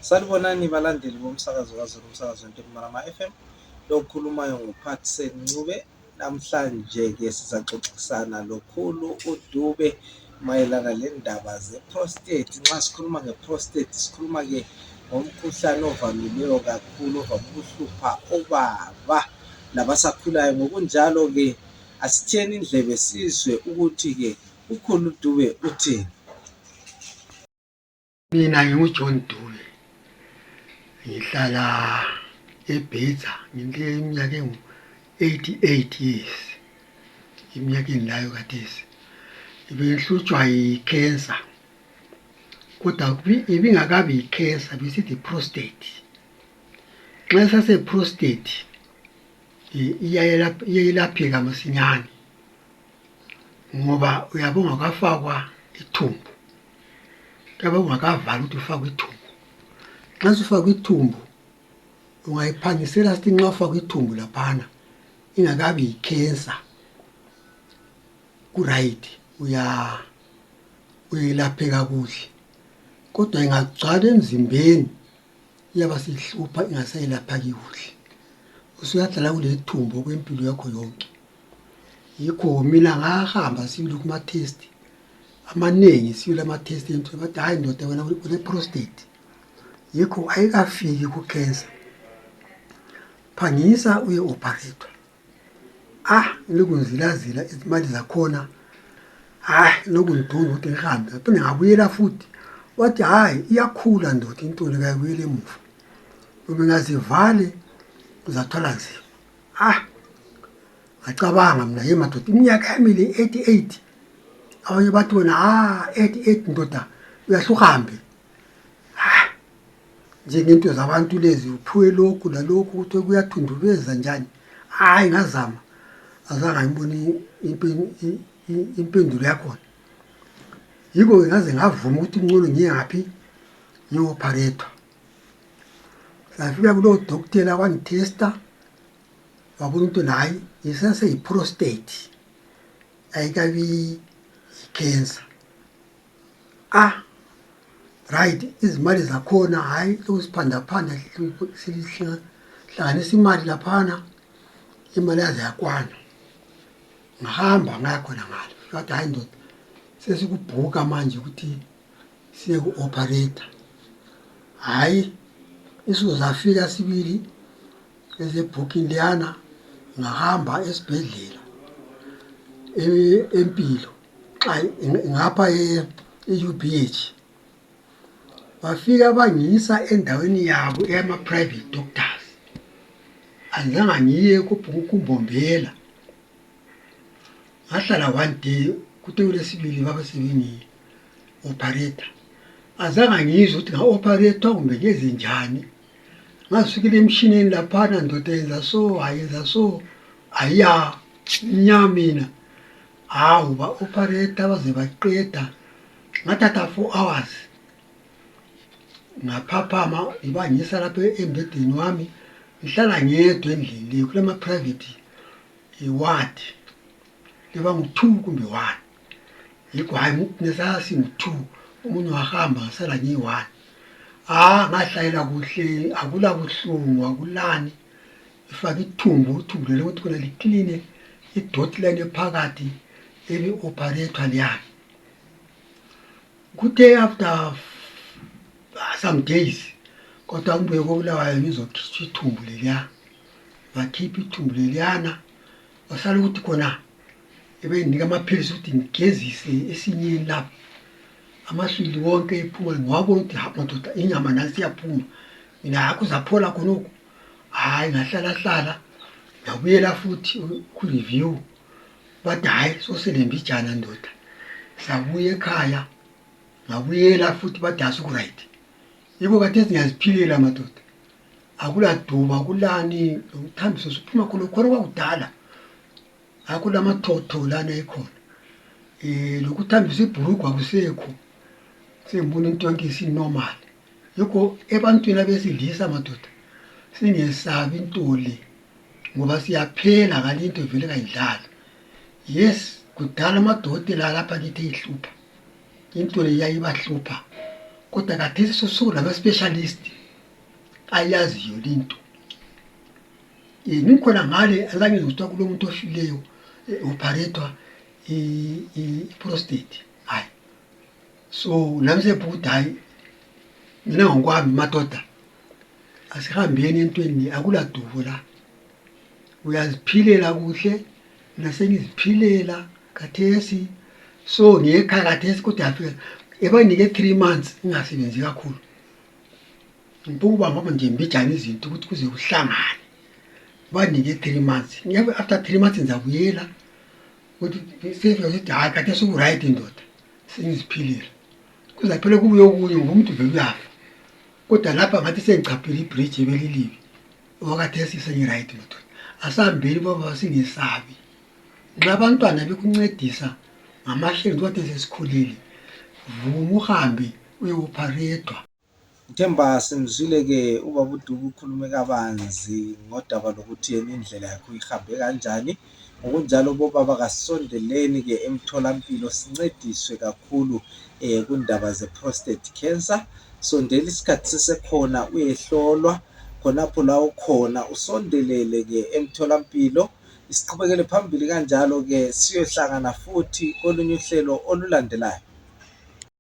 Salibonani balandeli bomsakazo kaZulu umsakazo Ntommarama FM. Lokhulumayo nguPathsen Ncube. Namhlanje ke sizaxoxisana lokhulu uDube mayelana lendaba zeprostate. Nxa sikhuluma ngeprostate sikhuluma ke ngomkhuhlane ovamileyo kakhulu ovamkuhlupha obaba labasakhulayo. Ngokunjalo ke asitheni indlebe sizwe ukuthi ke ukhulu Dube uthini. Mina nginguJohn Dube, ngihlala eBhetha ngineminyaka engu-88 years, iminyaka engilayo khathesi. Bengihlutshwa yi-cancer, kodwa ibingakabi yi-cancer, besithi i-prostate. Nxa sase-prostate iyelapheka masinyane ngoba uyabe ungakafakwa ithumbu, kube ungakavala ukuthi ufakwe ithumbu. Nxa usufakwe ithumbu ungayiphangisela sithi nxa ufakwe ithumbu laphana ingakabi yi-cancer, ku-right, uyelapheka kuhle. Kodwa ingagcwala emzimbeni iyaba sihlupha ingasayelapheki kuhle, usuyahlala kule thumbu okwempilo yakho yonke. Yikho mina ngahamba sibili kuma-test amanengi, sibili ama-test emthole bathi hayi ndoda wena ule-prostate. Yikho ayikafiki ku-cancer, phangisa uye-operathwa. Lokhu ngizilazila izimali zakhona, lokhu ngidinga ukuthi ngihambe, phinde ngabuyela futhi. Wathi hayi iyakhula ndoda into le, kayibuyele emuva, ubengazivale uzathwala nzima. Ngacabanga mina, ye madoda, iminyaka yami le 88. Abanye bathi wena 88 ndoda uyahluhambe. Njengento zabantu lezi, uphiwe lokhu lalokhu, ukuthi kuyathundubeza njani. Ngazama, azange ngibone impendulo yakhona. Yikho ngaze ngavuma ukuthi ngcono ngiye ngaphi, ngiyo-operathwa. Safika kulowo dokotela wangithesta, wabona ukuthi hayi yiprostate, ayikabi yi-cancer. Right, izimali zakhona hayi lokusiphandaphanda, sihlanganisa imali laphana, imali yaze yakwana. Ngahamba ngaya khona ngale, ngathi hayi ndoda, sesikubhuka manje ukuthi siye ku-operator. Hayi, insuku zafika sibili ezebhuking leyana, ngahamba esibhedlela empilo, ngapha e-UBH. Bafika bangiyisa endaweni yabo eyama-private doctors. Azange ngiye kuMbombela. Ngahlala one day, kuthe kulesibili babe sebengi-operator. Azange ngizwe ukuthi nga-operathwa kumbe ngenze njani. Ngasufikile emshineni laphana, ndoda yenza so, ayenza so, mina. Ba-operator baze baqeda, ngathatha 4 hours. Ngaphaphama, ibangisa lapho embhedeni wami, ngihlala ngedwa endlini kulama-private ward, liba ngu-2 kumbe 1. Yikho hayi nesasingu-2, omunye wahamba ngasala ngiyi-1. Ngahlayela kuhle, akula buhlungu, akulani. Ifake ithumbu lelo ukuthi khona likline idoti lane phakathi eli-operathwa liyana. Kuthe after some days, kodwa ngibuye koBulawayo ngizokhitshwa ithumbu leliyana. Bakhipha ithumbu leliyana, basala ukuthi khona ebenginika amaphilisi ukuthi ngigezise esinyeni lapho, amahlwili wonke ephuma. Ngiwabona ukuthi madoda, inyama nansi iyaphuma, mina kuzaphola khonokho. Ngahlala, ngabuyela futhi ku-review. Bathi hayi soselembijana ndoda. Sabuya ekhaya, ngabuyela futhi bathi asiku-right. Yikho khathesi ngiyaziphilela madoda, akuladuba, akulani, umthambiso usuphuma khona kwakudala. Akulamatho lana ekhona, lokuthambisa ibhurugwa akusekho, sengibona into yonke isinormal. Yikho ebantwini abesilisa madoda, singesabi into le, ngoba siyaphela kalinto vele kayidlali. Yes, kudala amadokotela lapha kithi eyihlupha, into le yayibahlupha. kodwa khathesi sokulama-specialist ayaziyo linto. Ngikhona ngale azange ngizwa kulo muntu ofileyo operator i-prostate. Hayi. So nami sebhukuda hayi mina ngokwami madoda asihambeni entweni akuladubo la. Uyaziphilela kuhle nasengiziphilela khathesi. So ngiyekhaya khathesi kodwa yafika ebanike 3 months ngingasebenzi kakhulu. Ngibuka ngoba nje mbijana izinto ukuthi kuze kuhlangane. Banike 3 months. After 3 months ngizabuyela ukuthi sefika ukuthi hayi khathesi ku-right ndoda sengiziphilela. Kuzaphela kubuye okunye ngumuntu vele uyafa. Kodwa lapha ngathi sengichaphile ibridge ebelilibi. Wakhathesi sengi-right ndoda. Asihambeni baba singesabi. Nabantwana bekuncedisa ngamahlelo kodwa sesikhulile. Vuma uhambe uye-operator. Ngithemba simzwile-ke ubaba uDube ukhulume kabanzi ngodaba lokuthi yena indlela yakhe uyihambe kanjani. Ngokunjalo bobaba kasondeleni-ke emtholampilo sincediswe kakhulu kundaba ze-prostate cancer. Sondela isikhathi sisekhona uyehlolwa khonapho la ukhona, usondelele-ke emtholampilo. Isiqhubekele phambili kanjalo-ke siyohlangana futhi kolunye uhlelo olulandelayo.